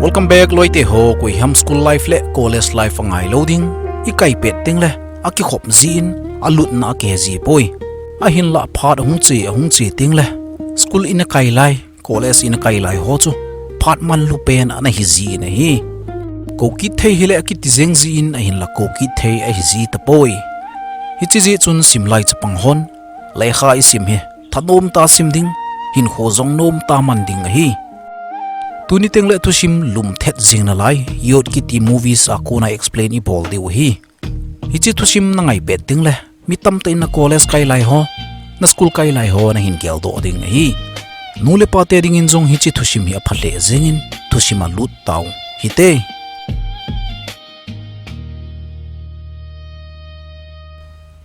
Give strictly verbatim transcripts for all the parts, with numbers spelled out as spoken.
Welcome back loite ho. Koi ham school life le college life angai lou ding, ikai pet teng le akikhop jin, alutna akihe ji poi. Ahinlah phat ahung che ahung che teng le school ina kai lai, college ina kai lai ho chu phat manlu pen ana hi jin ahi. Kou kit thei hile akiti jeng jin, ahinlah kou kit thei ahi ji tapoi. Hiche jeh chun simlai chapang hon lekha isim hi thanom tah sim ding, hinkho jong nom tah man ding ahi. Tuni teng le thusim lum thet jing nalai, Youth kiti movies a kona explain ibol diu ahi. Hiche thusim nangai pet teng le mi tamtah in na college kai lai ho, na school kai lai ho nahin geldoh ding ahi. Nu le pate dingin jong hiche thusim hi apha lheh jengin, thusim a lut tau hite.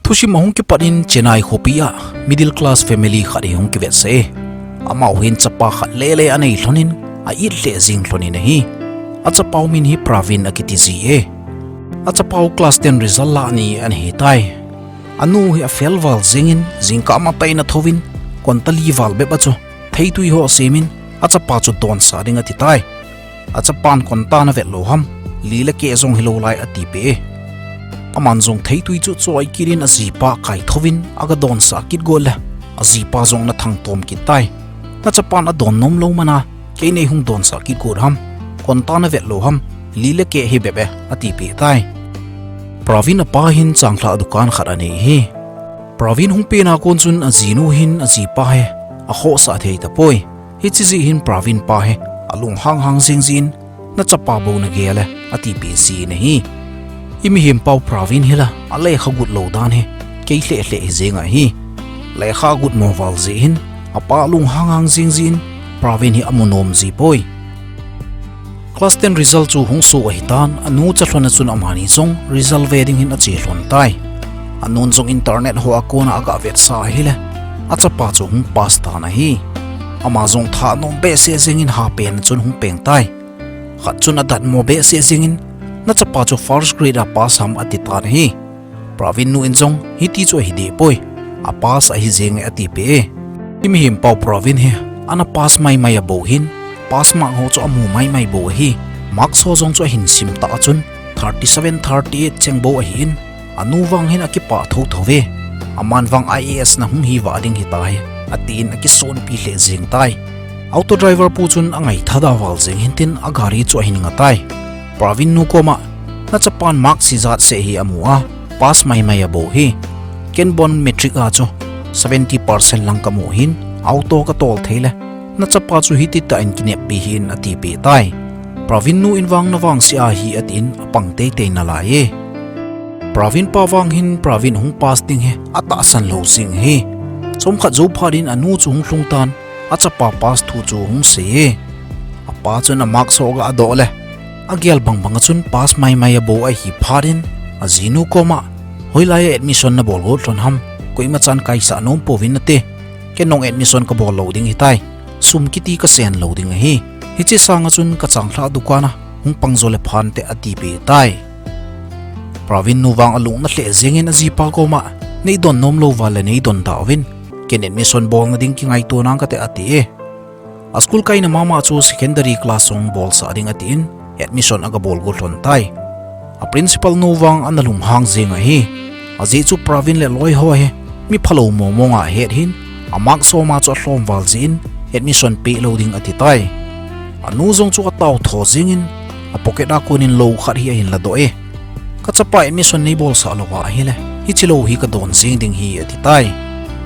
Thusim ahung kipat in Chennai khopi a middle class family khat hi hung kivetsah e. Amaho hin chapa khat lele anei lhonin, a it lheh jing lhonin ahi. Achapau min hi Praveen akiti ji e. Achapau class ten result lah ni ana hitai. Anu hi afail val jengin, jingkah matah in athouvin, konta li val bep a chu theitwi ho asemin, achapa chu donsah ding atitai. Achapan konta navet lou ham, li le keh jong hilou lai atipeh e. Aman jong theitwi chu choi kit in ajipa kaithouvin aga donsah kit got le, ajipa jong ana thangtom kit tai. Nachapan adon nom lou mana, kei nei hung donsah kit got ham, konta navet lou ham, li le keh hi bep e, atipeh tai. Praveen apa hin changlhah dukan khat anei hi. Praveen hung pena kon chun ajinu hin ajipa hi akhohsah thei tapoi. Hiche jeh hin Praveen pa hi alunghang hang jing jin, nachapa bou nagel e, atipeh jin ahi. Imihem pau Praveen hi la alekha gut lou dan hi kei lheh lheh hi jeng ahi. Lekha gut mo val jeh hin apa lunghang hang jing jin, Praveen hi amu nom ji poi. Class ten result chu hung soh ahitan, anu cha lhon a chun amani jong result ve ding hin ache lhon tai. Anun jong internet ho a kona aga vetsah ahile, achapa chu hung pass tan ahi. Ama jong thanom behseh jengin hapen a chun hung peng tai. Khat chun adatmo behseh jengin, nachapa chu first grade a pass ham ati tan ahi. Praveen nu in jong hiti chu ahi deh poi, a pass ahi jeng e atipeh e. Imihem pau Praveen hi ana pass maimai a bou hin, pass mark ho chu amu maimai bou ahi. Marks ho jong chu ahin sim tah a chun thirty seven, thirty eight cheng bou ahin, anu vang hin akipah thotho ve. Aman vang I A S na hung hi vah ding hita hi, atin akisonpi lheh jeng tai. Auto driver pu chun angaitha da val jeng hintin agari chu ahin nga tai. Praveen nu koma, nachapan marks ijat seh hi amu a, pass maimai a bou hi. Ken bon matric a chu seventy percent lang kamu hin, auto katol thei le, nachapa chu hiti tah in kineppi hih in atipeh tai. Praveen nu in vang navangse ahi atin apang teitei nalai e. Praveen pa vang hin Praveen hung pass ding hi atahsan lou jeng ahi. Chomkhat jou phat in anu chu hung lhung tan, achapa pass thu chu hung sei e. Apa chun a marks ho aga doh le, agel bangbang a chun pass maimai a bou ahi phat in, ajinu koma, hoilai a admission nabol got lhon ham, koima chan kaisah nom pouvin nate, ken jong admission kabol lou ding hitai, sum kiti kasen lou ding ahi. Hiche sanga chun kachanglhah dukan a hung pang jo le phante atipeh tai. Praveen nu vang alung na lheh jengin ajipa koma, neidon nom lou val le neidon da uvin, ken admission bolna ding kingaito nang kate ati e. A school kaina mama chu secondary class jong bolsah ding atin, admission aga bol got lhon tai. A principal nu vang ana lunghang jeng ahi. Ajeh chu Praveen le loi ho hi mi phalou mong mong ahet hin, a marks ho ma chu alhom val jeh in admission peh lou ding ati tai. Anu jong chu atao tho jengin, a pocket a konin lou khat hi ahin ladoh e. Kachapa admission neibolsah lou ahile, hiche lou hi kadon jeng ding hi ati tai.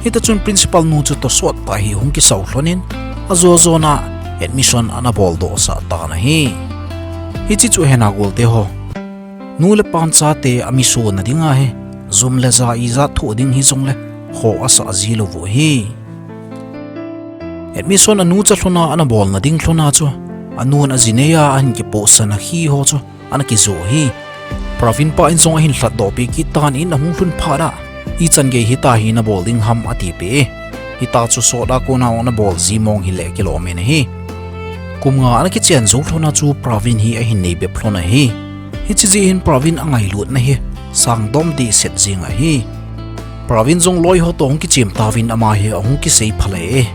Hita chun principal nu chu tosot tah hi hung kisau lhonin, ajo jona admission ana boldoh sah tan ahi. Hiche chu hena golte ho, nu le pan chate ami sona dinga hi, jum le ja ijat thoh ding hijongle, khoh asah ji lou u ahi. Admission anu cha lhona ana bolna ding lhona chu, anun aji neiya ahin kipohsah na hi ho chu ana kijo hi. Praveen pa in jong ahin lhatdoh peh kit tan in ahung lhun phat a, ichan gei hita hi nabol ding ham atipeh e. Hita chu sot a kona nabol ji mong hile kilom in ahi. Kum nga ana kichen jou lhona chu Praveen hi ahin nei bep lhon ahi. Hiche jeh hin Praveen angailutna hi sangdom dehset jeng ahi. Praveen jong loi ho toh hung kichem tauvin ama hi ahung kisei phalei e.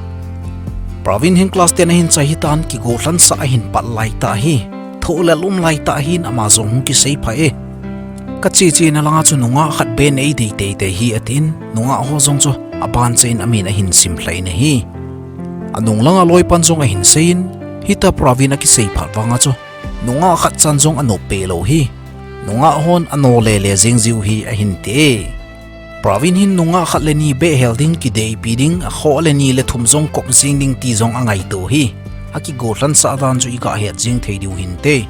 Praveen hin class ten ahin chai hitan, kigollhansah ahin pat laitah ahi. thoh le lum lai tah hin ama jong hung kisei pha e. Ka che che na langa chu nungah khat be nei dei tei tei hi atin, nungah ho jong chu aban che in amin ahin sim lhai in ahi. Anung langa loi pan jong ahin sei in, hita Pravin akisei phat vanga chu nungah khat chan jong anop pe lou hi. Nungah hon ano le le jing jiu hi ahin ti e. Pravin hin nungah khat le ni be hel ding, kideipi ding, akhoh le ni le thum jong kop jing ding ti jong angaito hi. Akigo lhan sah dan chu iga het jing thei diu hin te.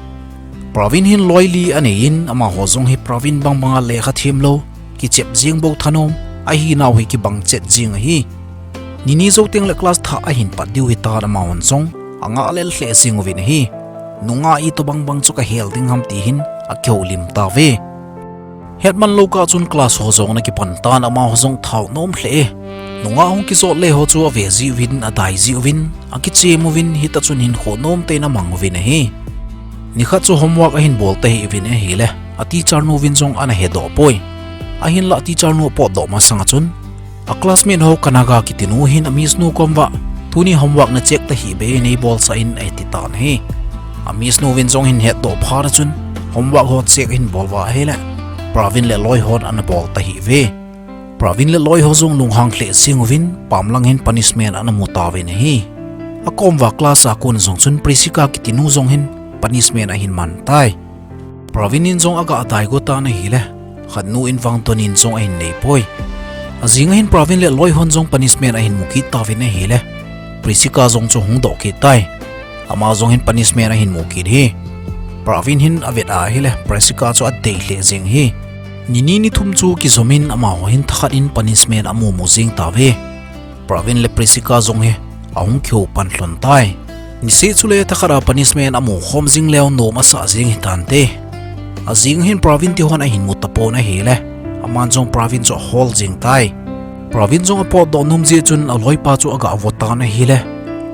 Pravin hin loi li anei in, amaho jong hi Pravin bang banga lekha them lou, kichep jing bou thanom, ahinau hi kibang chet jing ahi. Nini jou teng le class thah ahin pat diu hitan amahon jong angah lel lheh jing uvin ahi. Nungah itobang bang chu kahel ding ham ti hin akihoulim tauve. Hetman lou kah chun class ho jong ana kipan tan, amaho jong thao nom lheh e. Nungah hung kijot le ho chu ave jiuvin, adai jiuvin, akichem uvin, hita chun hinkho nom tah in amang uvin ahi. Nikhat chu homework ahin bol tahih uvin ahile, a teacher nu vin jong ana hedoh poi. Ahinlah teacher nu apotdoh masanga chun, a classmate ho Kanaga kiti nu hin a miss nu kom uva, tuni homework na check tahih beh in nei bolsah in ati tan ahi. A miss nu vin jong hin hetdoh phat a chun, homework ho check ahin bol uva ahile, Pravin le loi hon ana bol tahih uve. Pravin le loi ho jong lunghang lheh jing uvin, pam lang hin punishment ana mu tauvin ahi. Akom uva class a kon jong chun Prisika kiti nu jong hin punishment ahin man tai. Pravin in jong aga dai go tan ahile, khat nu in vang don in jong ahin nei poi. Ajing ahin Pravin le loi hon jong punishment ahin mu kit tauvin ahile, Prisika jong chu hung doh kit tai. Ama jong hin punishment ahin mu kit hi. Pravin hin avet a ahile, Prisika chu adei lheh jing hi. Nini ni thum chu kijom in amaho hin thakhat in punishment amu mu jing tauve. Pravin le Prisika jong hi ahung kihou pan lhon tai. Niseh chule thakhat a punishment amu khom jing leu nom asah jing hitante. Ajing hin Pravin ti hon ahin mu tapon ahile, aman jong Pravin chu ahol jing tai. Pravin jong apotdoh nom jeh chun aloipa chu aga vo tan ahile,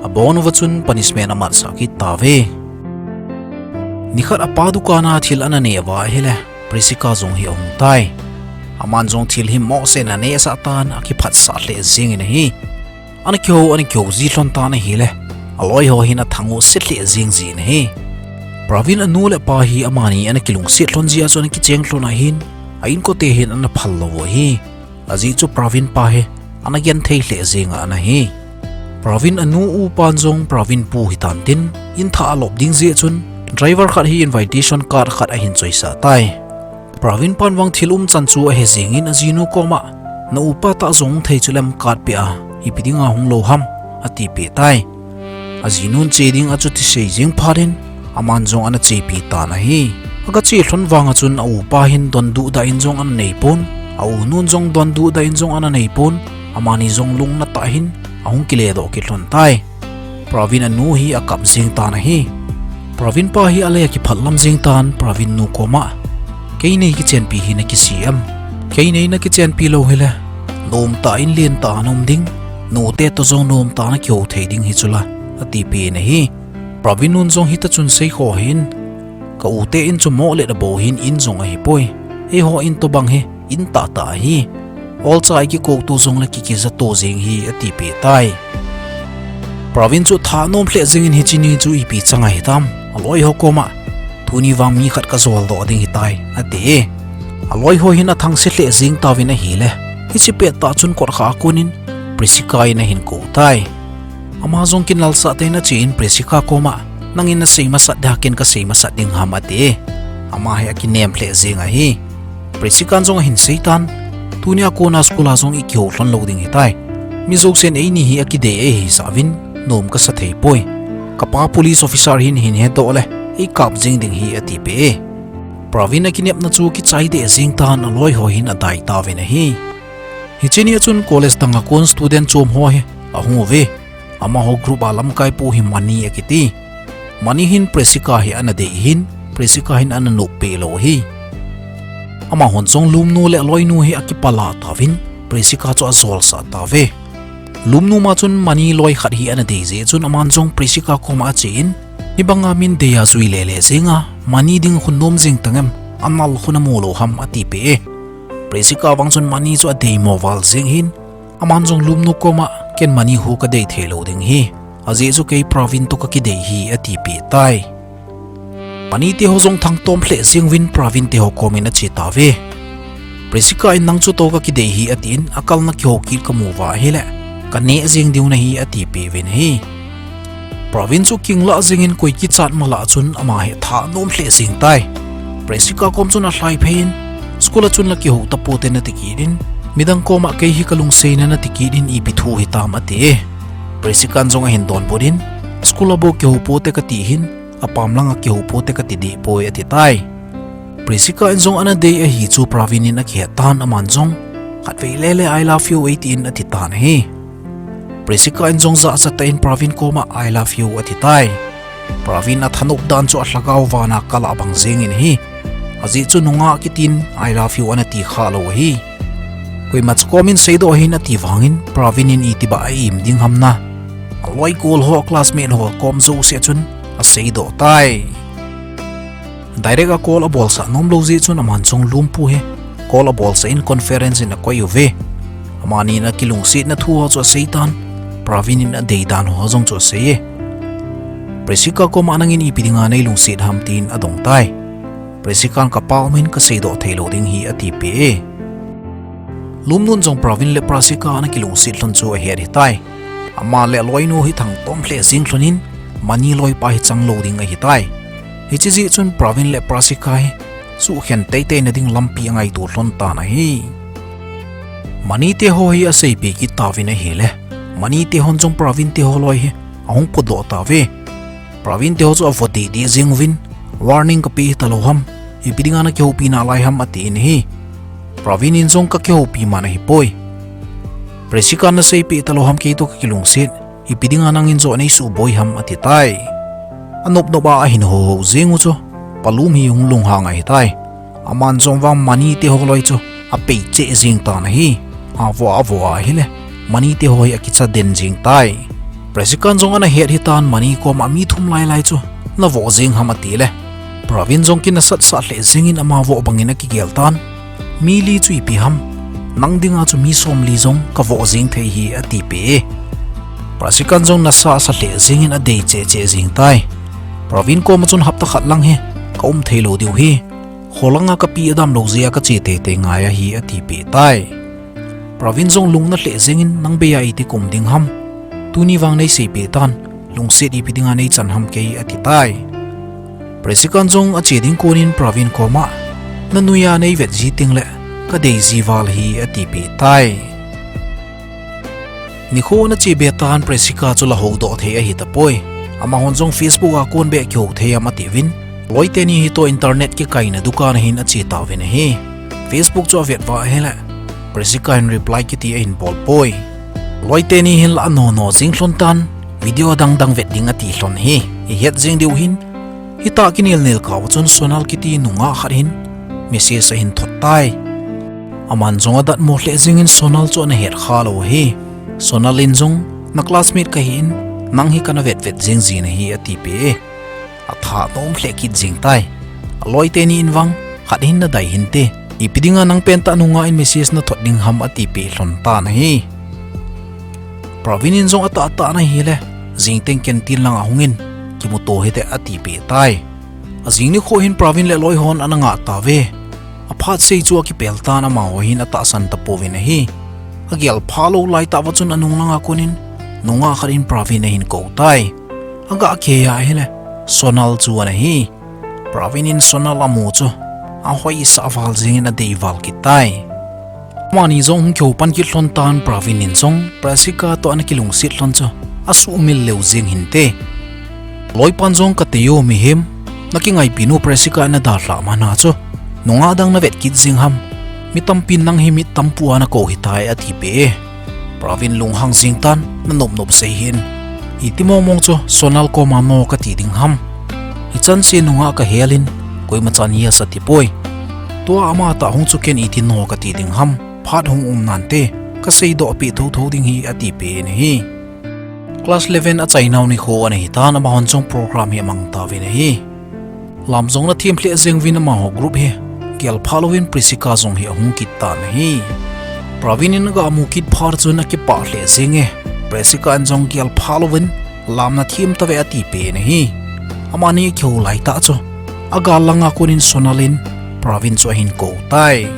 abon uva chun punishment amansah kit tauve. Nikhat apa dukan a thil ana ne uva ahile, Prisika jong hi ahung tai. Aman jong thil hi mohseh in anehsah tan, akiphatsah lheh jing in ahi. Ana kihou, ana kihou ji lhon tan ahile, aloi ho hin athang u set lheh jing jin ahi. Pravin anu le apa hi amani ana kilungset lhon jeh a chu ana kicheng lhon ahin, a inkote hin ana phal lou u ahi. Ajeh chu Pravin pa hi ana genthei lheh jing a ana hi. Pravin anu upan jong Pravin pu hitan tin, in thah alop ding jeh chun driver khat hi invitation card khat ahin choisah tai. Pravin pan vang thil umchan chu ahe jing in ajinu koma, na upa tah jong thei chu lem card peh a, ipi dinga hung lou ham, atipeh tai. Ajinun che ding a chu tisei jing phat in, aman jong ana chepi tan ahi. Aga che lhon vang a chun a upa hin don duhdah in jong ana nei pon, a unun jong don duhdah in jong ana nei pon, amani jong lungna tah hin ahung kile doh kit lhon tai. Pravin anu hi akap jing tan ahi. Pravin pa hi ale akiphat lam jing tan, Pravin nu koma, kei nei kichenpi hi na kisei em? Kei nei na kichenpi lou hile, nomtah in lentah a na um ding, nute toh jong nomtah a na kihou thei ding hi chula, atipeh in ahi. Pravin nun jong hita chun sei kho hin, ka ute in chu moh le abou hin in jong ahi poi. Eiho in tobang hi in tahtah ahi. Olcha i kikou to jongle kikija to jeng hi, atipeh tai. Pravin chu thanom lheh jengin hiche ni chu ipi chang ahitam, aloi ho koma, tuni vang mi khat kajol doh ding hitai, ati e. Aloi ho hin athangse lheh jeng tauvin ahile, hiche pettah chun kotkha a konin Priscilla in ahin kou tai. Ama jong kinalsah tah in achen Priscilla koma, nangin nasei masat dia ken kasei masat ding ham, ati e. Ama hi akinem lheh jeng ahi. Priscilla jong ahin seitan, tunia kona school a jong ikihou lhon lou ding hitai. Mi jousen eini hi akidei ahi hisah uvin, nom kasa thei poi. Kapa police officer hin hin hedoh le, eikap jeng ding hi, atipeh e. Pravin akinepna chu kichai deh jeng tan, aloi ho hin adai tauvin ahi. Hiche nia chun college danga kon student chom ho hi ahung uve. Amaho group a lamkaipu hi Mani akiti. Mani hin Priscilla hi ana dei hin, Priscilla hin ana noppeh lou ahi. Amahon jong lumnu le aloinu hi akipah tauvin, Priscilla chu ajolsah tauve. Lumnu ma chun Mani loi khat hi ana dei jeh chun aman jong Priscilla koma achen, hibanga min dei a jui lele jenga, Mani ding khun nom jeng tangem, anal khun amu lou ham, atipeh e. Priscilla vang chun Mani chu adeimo val jeng hin, aman jong lumnu koma, ken Mani hu kadei thei lou ding hi. Ajeh chu kei Pravin toh kakidei hi, atipeh tai. Mani te ho jong thangtom lheh jeng uvin Pravin te ho kom in ache tauve. Priscilla in nang chu tou kakidei hi atin, akalna kihou kit kamu uva ahile, kaneh jeng diu nahi atipeh uvin ahi. Pravin chu kinglah jengin koi kichat malah chun ama hi thanom lheh jeng tai. Priscilla kom chun alhai phei in, school a chun la kihou tapote nati kit in, midang koma kei hi kalungseina nati kit in ipi thu hitam ati e. Priscilla in jong ahin donbut in, school a bou kihou pote kati hin, apam langa kihou pote kati deh poi ati tai. Priscilla in jong ana dei ahi chu Pravin in akihet tan aman jong, khatvei lele I love you eitin ati tan ahi. Priscilla in jong jahcha tah in Pravin koma I love you ati tai. Pravin athanop dan chu alhagao vana kala bang jengin ahi. Ajeh chu nungah kitin I love you ana ti kha lou ahi. Koima cha kom in seidoh hin ati vangin Pravin in itibang a im ding ham na. Aloi kol ho classmate ho kom jouse chun aseidoh tai. Direct a call abolsah nom lou jeh chun aman jong lumpu hi call abolsah in conference in akoi uve. Amani in akilungsetna thu ho chu asei tan, Pravin in adei dan ho jong chu asei e. Priscilla koma nangin ipi dinga neilungset ham tin adong tai. Priscilla in kapa um in kaseidoh thei lou ding hi atipeh e. Lumnun jong Pravin le Priscilla ana kilungset lhon chu ahet ahitai. Ama le aloinu hi thangtom lheh jeng lhon in, Mani loipa hi chang lou ding ahitai. Hiche jeh chun Pravin le Priscilla hi suhkhen teitei na ding lampi angaito lhon tan ahi. Mani te ho hi aseipeh kit tauvin ahile, Mani te hon jong Pravin te ho loi hi ahung potdoh tauve. Pravin te ho chu avo deh deh jeng uvin, warning kapeh hita lou ham, ipi dinga nakihoupi nalai ham atin ahi. Pravin in jong kakihoupi man ahipoi. Priscilla in naseipeh talou ham, kei toh kakilungset, ipi dinga nangin joh neisuhboi ham ati tai. Anop nop a ahin houhou jeng u chu, Palum hi hung lunghang ahitai. Aman jong vang Mani te ho loi chu apei cheh jeng tan ahi. Avo avo ahile, Mani te ho hi akicha den jeng tai. Priscilla in jong ana het hitan Mani koma mi thum lailai chu navoh jeng ham atile, Pravin jong kinasatsah lheh jengin ama voh bangin akigel tan. Mi li chu ipi ham, nang dinga chu mi somli jong kavoh jeng thei hi atipeh e. Priscilla in jong nasasa lheh jengin adei cheh cheh jeng tai. Pravin koma chun hapta khat lang hi kaum thei lou diu hi. Kholanga kapi adam lou jeh a kache teitei ngai ahi atipeh tai. Pravin jong lungna lheh jengin nang bei a iti kaum ding ham. Tuni vang neiseipeh tan, lungset ipi dinga neichan ham kei ati tai. Priscilla in jong ache ding konin Pravin koma, nanui a neivet ji tengle, kadei ji val hi atipeh tai. Nikho ana che be tan Priscilla chu la houdoh thei ahitapoi. Amahon jong Facebook a kon beh kihou thei ham atiuvin, loi teni hitoh internet kikaina dukan a hin ache tauvin ahi. Facebook chu avet uva ahile, Priscilla in reply kiti ahin bol poi. Loi teni hin la anono jeng lhon tan, video dangdang vet ding ati lhon ahi. Ihet jeng diu hin, hitah kinelnel kah uva chun Sonal kiti nungah khat hin message ahin thot tai. Aman jong adatmo lheh jengin Sonal chu ana het kha lou ahi. Sonal in jong, na classmate kahin, nang hi kana vetvet jeng ji nahi atipeh e. Athanom lheh kit jeng tai. Aloi teni in vang, khat hin nadei hinte, ipi dinga nang pentah nungah in message nathot ding ham atipeh lhon tan ahi. Pravin in jong atahtah na hile, jing teng canteen langa hungin, kimuto hite atipeh tai. Ajing nikho hin Pravin le aloihon ana ngah tauve. Aphat sei chu akipel tan amaho hin atahsan tapouvin ahi. Agel phalou laitah uva chun anung langa konin, nungah khat in Pravin ahin kou tai. Agah kei a ahile, Sonal chu ana hi. Pravin in Sonal amu chu, ahoisah val jengin adei val kit tai. Amani jong hung kihou pan kit lhon tan Pravin in jong Priscilla toh ana kilungset lhon chu asuhmil leu jeng hinte. Loipan jong katei o mihem, nakingaipi nu Priscilla in nadalhah mana chu, nungah dang navet kit jeng ham, mi tampin nang hi mi tampu a nakou hitai atipeh e. Pravin lunghang jeng tan, nanop nop sei hih in. Iti mong mong chu Sonal koma no kati ding ham. Hichan se nungah kahel in, koima chan yes atipoi. Tua amatah hung chu ken iti no kati ding ham, phat hung um nante, kaseidoh peh thotho ding hi atipeh in ahi. Class eleven achainau nikho ana hitan amahon jong program hi amang tauvin ahi. Lam jong nathem lheh jeng uvin amaho group hi, gel phah louvin Priscilla jong hi ahung kit tan ahi. Pravin in aga mu kit phat chun akipah lheh jenge, Priscilla in jong gel phah louvin, lam nathem tave atipeh in ahi. Amani akihou laitah chu, Agal langa konin Sonal in Pravin chu ahin kou tai.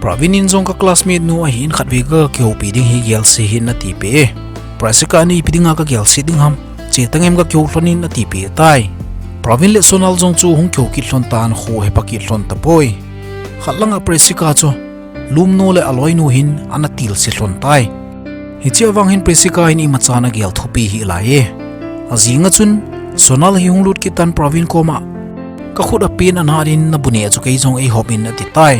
Pravin in jong ka classmate nu ahin khatvei kakihoupi ding hi gelse hih in atipeh e. Prasika in ipi dinga kagelse ding ham, chetangem kakihou lhon in atipeh tai. Pravin le Sonal jong chu hung kihou kit lhon tan kho hepa kit lhon tapoi. Khat langa Prasika chu Lumnu le aloinu hin ana tilse lhon tai. Hichea vang hin Prasika hin imachan agel thupi hih lai e. Ajinga chun Sonal hi hung lut kit tan Pravin koma, kakhut a pen anah din nabu neh chu kei jong eihop in ati tai.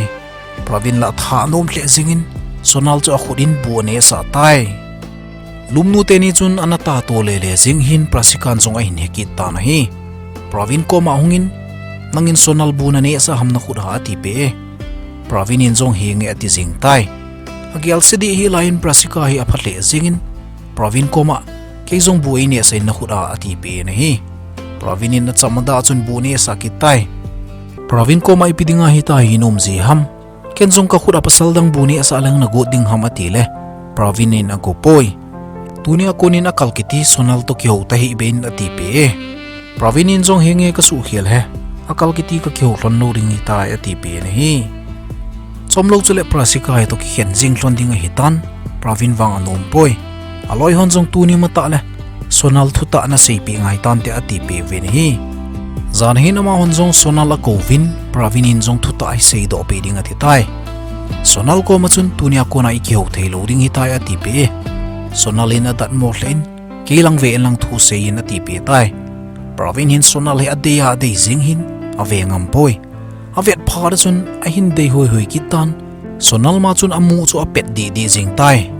Pravin la atha anom lheh jengin Sonal chu akhut in bu anehsah tai. Lumnu teni chun ana tato lele jeng hin Prasika in jong ahin hekit tan ahi. Pravin koma hungin, nangin Sonal bu nanehsah ham nakhut a atipeh e. Pravin in jong henge ati jeng tai. Agelse dih hih laiyin Prasika hi apha lheh jengin Pravin koma, kei jong bu einehsah in nakhut a atipeh in ahi. Pravin in acham adah chun bu anehsah kit tai. Pravin koma ipi dinga hitia hi naum ji ham, ken jong kakhut a pasal dang bu nehsah leng nagot ding ham atile, Pravin in ago poi. Tunia konin akal kiti Sonal toh kihou tahih behin atipeh e. Pravin in jong henge kasuhkhel e, akal kiti kakihou lhon lou ding hitai atipeh in ahi. Chomlou chule Prasika hitoh kikhen jeng lhon ding ahitan, Pravin vang anom poi. Aloi hon jong tuni matah le Sonal thutah naseipeh ngai tante atipeh uvin ahi. Jan hin amahon jong Sonal akouvin, Pravin in jong thutah hi seidoh peh ding ati tai. Sonal koma chun tunia kona ikihou theilou ding hitai atipeh e. Sonal in adatmo lheh in, kei lang ve inlang thu seiyin atipeh tai. Pravin hin Sonal hi adei a adei jeng hin ave ngam poi. Avet phat a chun ahin dei hoihoi kit tan. Sonal ma chun amu chu apet didi jeng tai.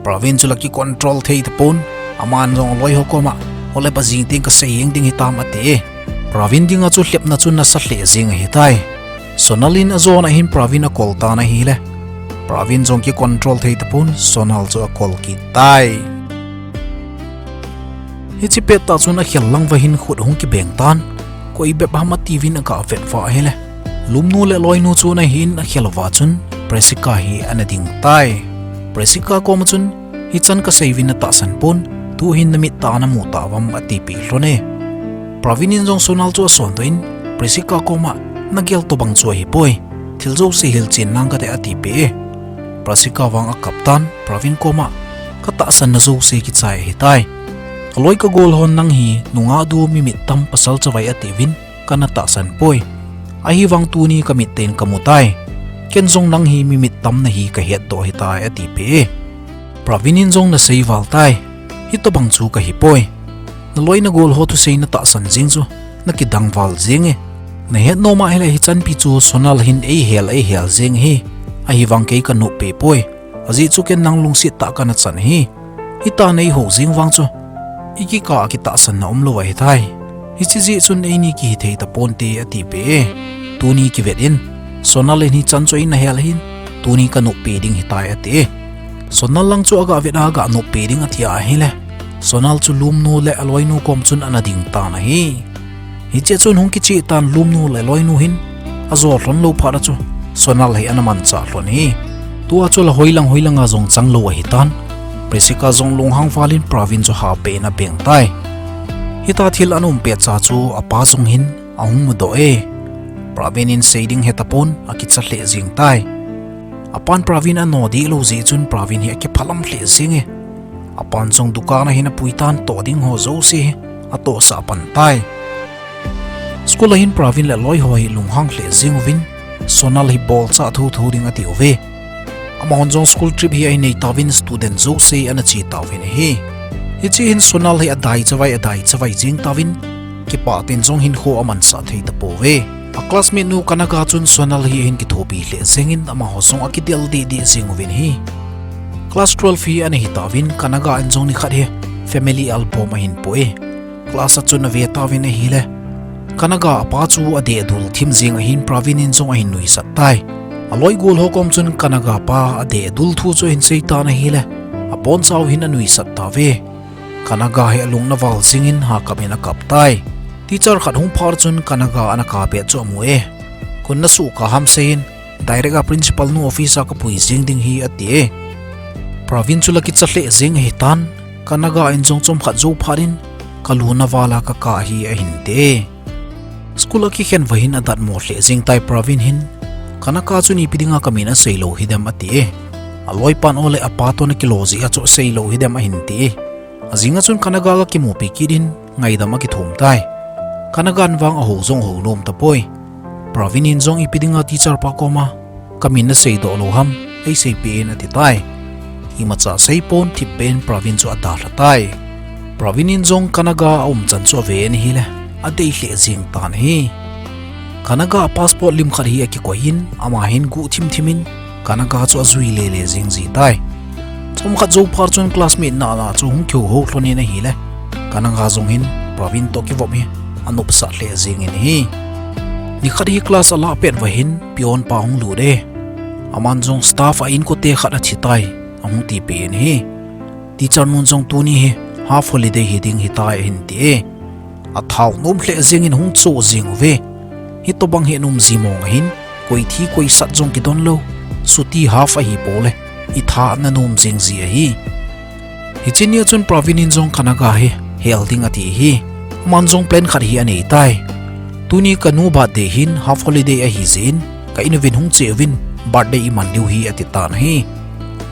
Pravin chu la kicontrol thei tapon, aman jong aloi ho koma, ole pa jing teng kasei jeng ding hitam ati e. Pravin dinga chu lhepna chu nasa lheh jeng ahitai. Sonal in ajona hin Pravin akol tan ahile, Pravin jong kicontrol thei tapon Sonal chu akol kit tai. Hiche pettah chun akhel lang uva hin khut ahung kibeng tan, koi bep ham atiuvin aga vet uva ahile, Lumnu le aloinu chu ana hin akhel uva chun Prasika hi ana ding tai. Prasika koma chun, hichan kaseiuvin natahsan pon, tuhin namit tah a namu tauvam atipeh lhon e. Pravin in jong Sonal chu asondoh in, Prasika koma, nagel tobang chu ahipoi, thil jouse hilchen lang kate atipeh e. Prasika vang akap tan, Pravin koma, katahsanna jouse kichai ahitai. Kaloi kagol hon nang hi nungah du mi mit tam pasal chavai atiuvin, kana tahsan poi. Ahivang tuni kamit tah in kamu tai. Ken jong nang hi mi mit tam nahi kahetdoh ahitai atipeh e. Pravin in jong nasei val tai. Hitobang chu kahipoi. Naloi nagol ho thusei natahsan jeng chu nakidang val jeng e. Nahet nom ahile hichanpi chu Sonal hin eihel eihel jeng ahi. Ahivang kei kanoppeh poi. Ajeh chu ken nang lungset tah kana chan ahi. Hitia neihou jeng vang chu ikikah a kitahsanna umlou ahitai. Hiche jeh chun eini kihithei taponte atipeh e. Tuni kivet in, Sonal in hichan chu eina hel ahin, tuni kanoppeh ding hitai ati e. Sonal lang chu aga vet a aga noppeh ding atia ahile, Sonal chu Lumnu le aloinu kom chun ana ding tan ahi. Hichea chun hung kicheh tan Lumnu le aloinu hin, ajo lhon lou phat a chu Sonal hi ana manchah lhon ahi. Tua chu la hoilang hoilanga jong changlou ahitan, Prasika jong lunghang val in Pravin chu hapeh in abeng tai. Hitia thil ana um petcha chu apa jong hin ahung mudoh e. Pravin in sei ding hetapon akicha lheh jeng tai. Apan Pravin ano dihlou jeh chun Pravin hi akiphalam lheh jeng e. Apan jong dukan a hin apui tan toh ding ho jouse hi atohsah pan tai. School a hin Pravin le aloi ho hi lunghang lheh jeng uvin, Sonal hi bolchah thotho ding ati uve. Amahon jong school trip hi ahin nei tauvin student jouse ana che tauvin ahi. Hiche hin Sonal hi adai chavai adai chavai jeng tauvin, kipah tah in jong hinkho amansah thei tapouve. A classmate nu Kanaga chun Sonal hi ahin kithopi lheh jengin amaho jong akidel dehdeh jeng uvin ahi. Class twelve hi ana hitauvin Kanaga in jong nikhat hi family album ahin poh e. Class a chun ave tauvin ahile, Kanaga apa chu adehdul thim jeng ahin Pravin in jong ahin nuisat tai. Aloi gol ho kom chun Kanaga pa adehdul thu chu ahin sei tan ahile, abonchau hin anuisat tauve. Kanaga hi alung ana val jengin hakap in akap tai. Teacher khat hung phat chun Kanaga ana kap pet chu amu e. Koi in nasuhkap ham seiyin, direct a principal nu office a kapui jeng ding ahi ati e. Pravin chu la kicha lheh jeng ahitan, Kanaga in jong chomkhat jou phat in, kalu naval a kakap ahi ahin ti e. School akikhen vahin adatmo lheh jeng tai Pravin hin. Kanaga chun ipi dinga kamin asei lou hidem ati e. Aloipan ole apa toh ana kilo jeh a chu asei lou hidem ahin ti e. Ajing a chun Kanaga aga kimupi kit in ngaidam akithum tai. Kanaga in vang ahou jong ahou nom tapoi. Pravin in jong ipi dinga teacher pa koma kamin nasei doh lou ham, eiseipeh in ati tai. Imacha seipon thipbeh in Pravin chu adalha tai. Pravin in jong Kanaga aumchan chu ave in ahile, adei lheh jeng tan ahi. Kanaga passport lim khat hi akikoi in, ama hin guh thimthim in, Kanaga chu ajui lele jing ji tai. Chomkhat jou phat chun classmate nahna chu hung kihou lhon in ahile, Kanaga jong hin Pravin toh kivop hi anopsah lheh jeng in ahi. Nikhat hi class alah pet vahin peon pa hung lut e. Aman jong staff a inkote khat athi tai, ahung tipeh in ahi. Teacher nun jong tuni hi half holiday hiding hitai ahin ti e. Athao nom lheh jeng in hung cho jeng uve. Hitobang hi anom ji mong ahin, koi thi koi sat jong kidon lou, chuti half ahipole, itha ana nom jeng ji ahi. Hiche nia chun Pravin in jong Kanaga hi hel ding ati ahi. Aman jong plan khat hi anei tai. Tuni kanu birthday hin half holiday ahi jeh in, ka in uvin hung che uvin, birthday iman diu ahi ati tan ahi.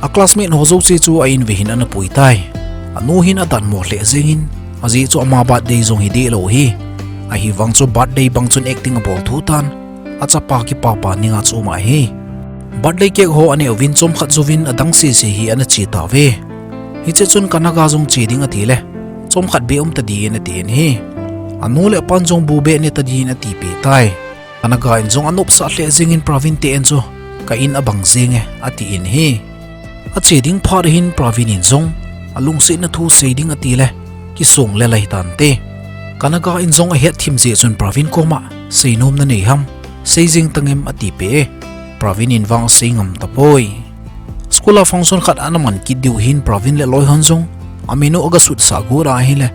A classmate ho jouse chu a in uve hin ana pui tai. Anu hin adatmo lheh jeng in, ajeh chu ama birthday jong hi deh lou ahi. Ahivang chu birthday bang chun acting abol thou tan, achapa kipapa ninga chu um ahi. Birthday cake ho aneh uvin chomkhat jouvin adang sese hi ana che tauve. Hiche chun Kanaga jong che ding atile, chomkhat beh um tadin atin ahi. Anu le apan jong bu beh ne tadin atipeh tai. Kanaga in jong anopsah lheh jeng in Pravin te in chu, ka in abang jenge, atin ahi. Ache ding phat hin Pravin in jong alungsetna thu sei ding atile, kisong le lai tante. Kanaga in jong ahet thim jeh chun Pravin koma, seinom nanei ham, sei jeng tangem atipeh e. Pravin in vang asei ngam tapoi. School a function khat ana man kit diu hin Pravin le aloihon jong amin u aga sutsah got ahile,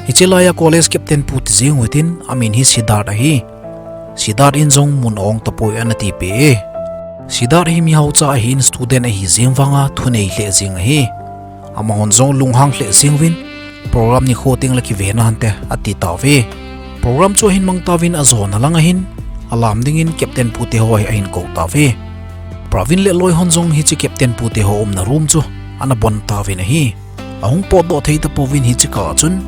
hiche laiya college captain pu ti jeng utin amin hi Siddharth ahi. Siddharth in jong mun ong tapoi ana tipeh e. Siddharth hi mihaocha ahin student ahi jeng vanga thunei lheh jeng ahi. Amahon jong lunghang lheh jeng uvin, program nikho tengle kive nante ati tauve. Program chu ahin mang tauvin ajona lang ahin, alam dingin captain pute ho hi ahin kou tauve. Pravin le aloihon jong hiche captain pute ho umna room chu ana bon tauvin ahi. Ahung potdoh thei tapouvin hiche kah chun,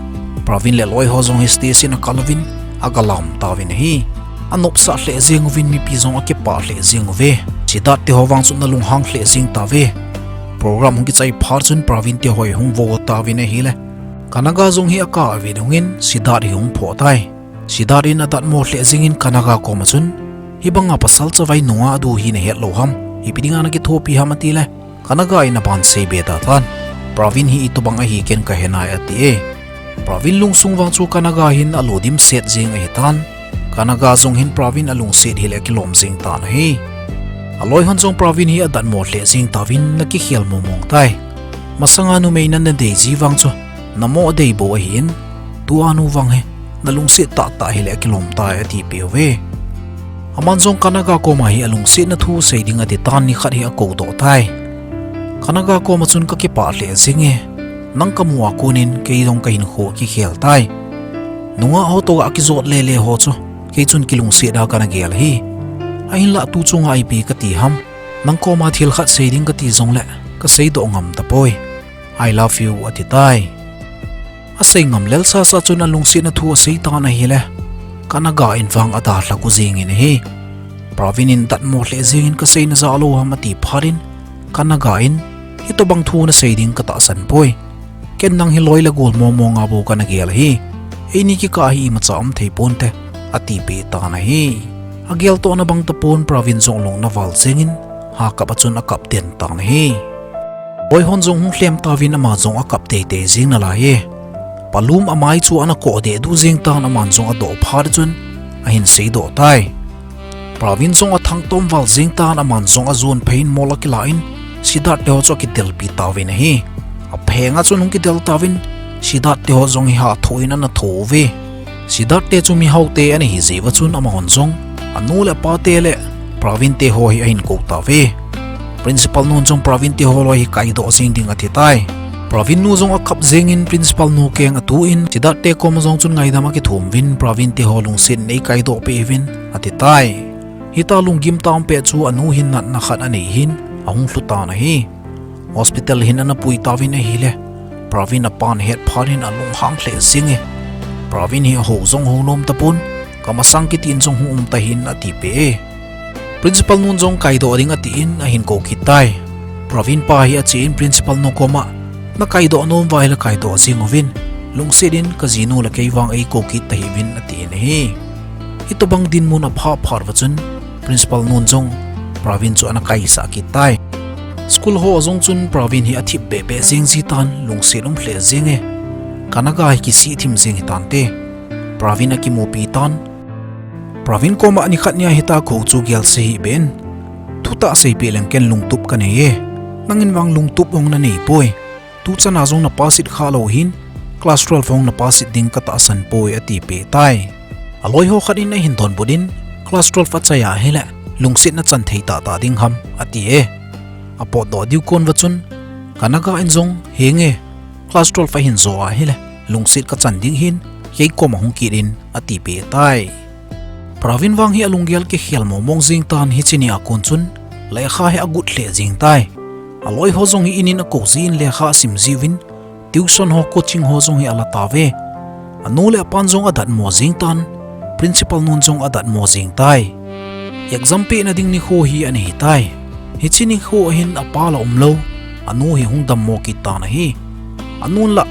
Pravin le aloiho jong hi station akal uvin, aga lam tauvin ahi. Anopsah lheh jeng uvin mipi jong akipah lheh jeng uve. Siddharth te ho vang chun alunghang lheh jeng tauve. Program hung kichai phat chun Pravin te ho hi hung vo tauvin ahile, Kanaga jong hi akah uvin hungin Siddharth hi hung phoh tai. Siddharth in adatmo lheh jeng in Kanaga koma chun, hibanga pasal chavai nungah adu hi nahet lou ham, ipi dinga nakithopi ham atile, Kanaga in aban seibe ta tan. Pravin hi itobang ahi ken kahe nai ati e. Pravin lungsung vang chu Kanaga hin alo dimset jeng ahitan. Kanaga jong hin Pravin alungset hile akilom jeng tan ahi. Aloihon jong Pravin hi adatmo lheh jeng tauvin ana kikhel momong tai. Masanga numei nana dei ji vang chu, namo dei bou ahin, tua nu vang hi, nalungset tahtah hile akilom tai atipeh uve. Aman jong Kanaga koma hi alungsetna thu sei ding atitan nikhat hi akoudoh tai. Kanaga koma chun kakipah lheh jenge, nang kamu a konin kei jong kahinkho akikhel tai. Nungah ho toh akijot lele ho chu, kei chun kilungset a kana gel ahi. Ahinlah tu chunga ipi kati ham, nang koma thil khat sei ding kati jongle, kaseidoh ngam tapoi. I love you ati tai. Asei ngam lel sasa chun alungsetna thu asei tan ahile, Kanaga in vang adalha gu jengin ahi. Pravin in datmo lheh jengin kaseina ja lou ham ati phat in, Kanaga in, hitobang thu nasei ding katahsan poi. Ken nang hi loi le gol momong a bou kana gel ahi. Eini kikah hi imacha um thei ponte, atipeh tan ahi. Ageltohna bang tapon Pravin jong alung ana val jengin, hakap a chun akap den tan ahi. Aloihon jong hung lhem tauvin ama jong akap teitei jeng nalai e. Palum amai chu ana koh dehdu jeng tan aman jong adoh phat chun, ahin seidoh tai. Pravin jong athangtom val jeng tan aman jong ajon phei in mol akilah in, Siddharth te ho chu akidelpi tauvin ahi. Aphenga chun hung kidel tauvin, Siddharth te ho jong hi hathoh in ana thouve. Siddharth te chu mihaote ana hijeh uva chun amahon jong, anu le apate le Pravin te ho hi ahin kou tauve. Principal nun jong Pravin te ho loi hi kaidoh jeng ding ati tai. Pravin nu jong akap jengin principal nu keng atuh in, Siddharth te koma jong chun ngaidam akithum uvin, Pravin te ho lungset in eikaidoh peh uvin, ati tai. Hita lunggim tah pet chu anu hin natna khat anei hin, ahung lhu tan ahi. Hospital hin ana pui tauvin ahile, Pravin apan ahet phat in alunghang lheh jenge. Pravin hi ahou jong hou nom tapon, kamasang kiti in jong hung um tahih in atipeh e. Principal nun jong kaidoh ding atin ahin kou kit tai. Pravin pa hi achen principal nu koma, nakaidoh nom uva ahile kaidoh jeng uvin, lungset in kajinu le kei vang eikou kit tahih uvin atin ahi. Hitobang dinmun aphah phat uva chun, principal nun jong Pravin chu ana kaisah kit tai. School ho a jong chun Pravin hi athip behbeh jeng jitan, lungset um lheh jenge. Kanaga hi kisih thim jeng hitante. Pravin akimupi tan. Pravin koma nikhat nia hita kou chu gelse hih beh in, thutah seipeh leng ken lungtup kanei e. Nangin vang lungtup hung nanei poi. Tuchana jong na pass it khalou hin, class twelve hung na pass it ding katahsan poi atipeh tai. Aloi ho khat in ahin donbut in, class twelve achai ahile, lungset nachan thei tahtah ding ham, ati e. Apotdoh diu kon uva chun, Kanaga in jong, henge, class twelve ahin jo ahile, lungset kachan ding hin, kei koma hung kit in, atipeh tai. Pravin vang hi alunggel kikhel momong jeng tan, hiche nia kon chun, lekha hi agot lheh jeng tai. Aloi ho jong hi in in akou jin lekha asim jiuvin, tuition ho coaching ho jong hi ala tauve. Anu le apan jong adatmo jeng tan, principal nun jong adatmo jeng tai. Exam pehna ding nikho hi ana hitai. Hiche nikho ahin apa la umlou, anu hi hung dammo kit tan ahi. Anun la,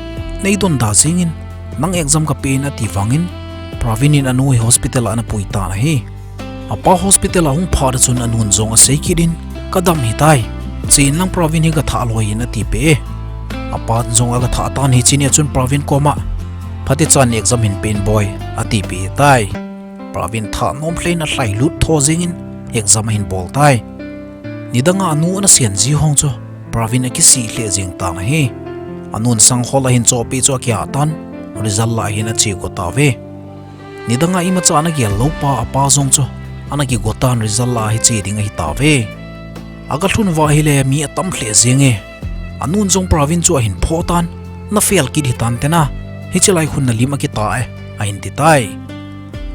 neidonda jengin, nang exam kapeh in ati vangin, Pravin in anu hi hospital a ana pui tan ahi. Apa hospital a hung phat a chun anun jong asei kit in, kadam hitai. Chen lang Pravin hi gathah loi in atipeh e. Apan jong agathah tan hiche nia chun Pravin koma, phatechan exam hin peh in boi, atipeh tai. Pravin thah nom lheh in alhailut tho jengin exam ahin bol tai. Nidanga anu ana sen ji hon chu Pravin akisih lheh jeng tan ahi. Anun sang hol ahin chohpeh chu akiah tan, result la ahin ache go tauve. Nidanga imacha ana gel lou pa apa jong chu ana kigo tan, result la hi che ding ahitauve. Aga lhun uva ahile mi atam lheh jenge. Anun jong Pravin chu ahin phoh tan, na fail kit hitante na, hiche lai khun na lim akita e, ahin ti tai.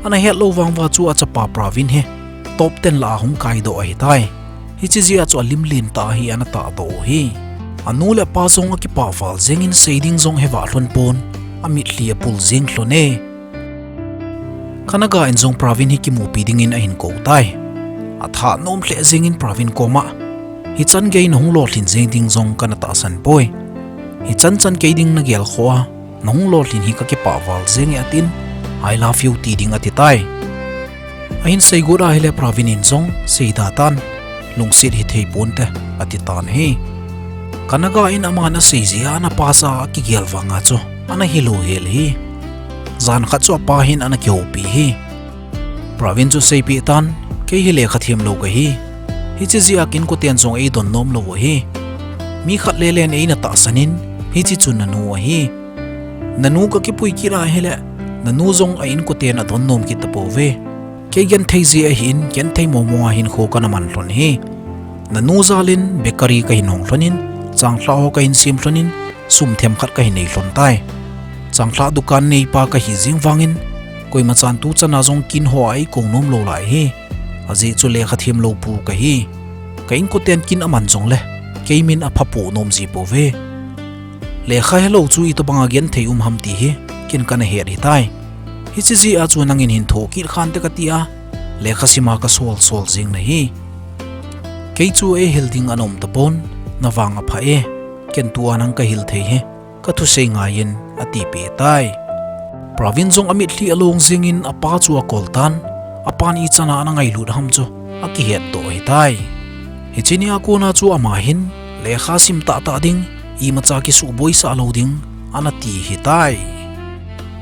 Ana het lou vang uva chu achapa Pravin hi top ten lah a hung kaidoh ahitai. Hiche jeh a chu alim lentah hi ana tahdoh u ahi. Anu le apa jong akipah val jengin sei ding jong hevah lhon pon, amitlhi apul jeng lhon e. Kanaga in jong Pravin hi kimupi dingin ahin kou tai. Athah nom lheh jengin Pravin koma, hichan gei nahung lolhin jeng ding jong kana tahsan poi. Hichan chan kei ding nagel khoh a, nahung lolhin hi kakipah val jenge atin, I love you ti ding ati tai. Ahin seigot ahile Pravin in jong seida tan, lungset hithei ponte, ati tan ahi. Kanaga in aman asei jeh a ana pass a akigel vanga chu ana hilou hel ahi. Jan khat chu apa hin ana kihoupi ahi. Pravin chu seipeh tan, kei hi lekha themlou kahi. Hiche jeh a ka inkoten jong eidon nom lou u ahi. Mi khat lelen eina tahsan in, hiche chu nanu ahi. Nanu kakipui kit ahile, nanu jong a inkoten adon nom kit tapouve. Kei genthei jeh ahin, genthei momong a hinkho kana man lhon ahi. Nanu jalin bakery kahin hong lhonin, changlhah ho kahin sem lhonin, sum themkhat kahin nei lhon tai. Changlhah dukan neipa kahi jeng vangin, koimachan tuchana jong kin ho a eikou nom lou lai ahi. Ajeh chu lekha themlou pu kahi. Ka inkoten kin aman jongle, kei min aphapoh nom ji pouve. Lekha helou chu itobanga genthei um ham ti hi, ken kana het ahitai. Hiche jeh a chu nangin hin thoh kit khante kati a, lekha sima kasol sol jeng nahi. Kei chu eihil ding ana um tapon, navang apha e, ken tua nang kahil thei hi, kathusei ngaiyin, atipeh tai. Pravin jong amitlhi along jengin apa chu akol tan, apan ichan a ana ngailut ham chu akihetdoh ahitai. Hiche nia kona chu ama hin, lekha sim tahtah ding, imacha kisuhboisah lou ding, ana ti ahitai.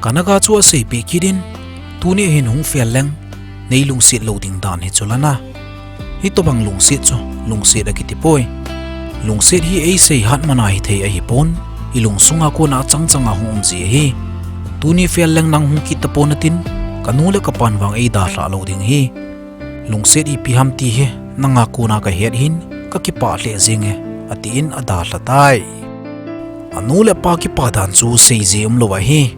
Kanaga chu aseipeh kit in, tuni hin hung fail leng, neilungset lou ding dan hi chu lana. Hitobang lungset chu, lungset akiti poi. Lungset hi eisei hatmana hithei ahipon, ilungsunga kona achang changa hung um ji ahi. Tuni fail leng nang hung kit tapon atin, kanu le kapan vang eidalhah lou ding ahi. Lungset ipi ham ti hi, nanga kona kahet hin, kakipah lheh jenge, atin adalha tai. Nu le pa kipa dan chu seiji umlou ahi.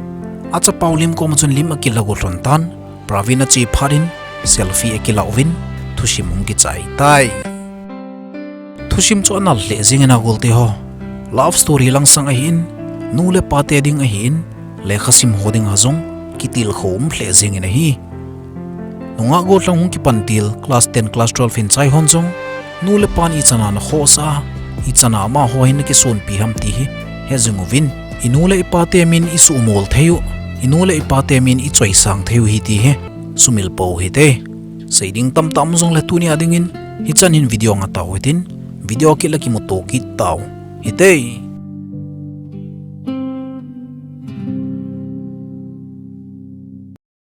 Achapa u lim koma chun lim akila go lhon tan, Praveen ache phat in selfie akila uvin thusim hung kichai tai. Thusim chu anal lheh jengin a golte ho. Love story langsang ahin, nu le pate ding ahin, lekhasim ho dinga jong kitilkhou um lheh jengin ahi. Nungah gollhang hung kipan til class ten, class twelve hin chai hon jong, nu le pan ichan a ana khohsah a, ichan a amaho hin ana kisonpi ham ti hi he jing uvin. I nu le i pate min i suhmol thei u, i nu le i pate min i choisang thei u ahi ti hi sumil pou hite. Sei ding tamtah um jongle tunia dingin hichan hin video nga tau hitin, video kit le kimuto kit tau hite.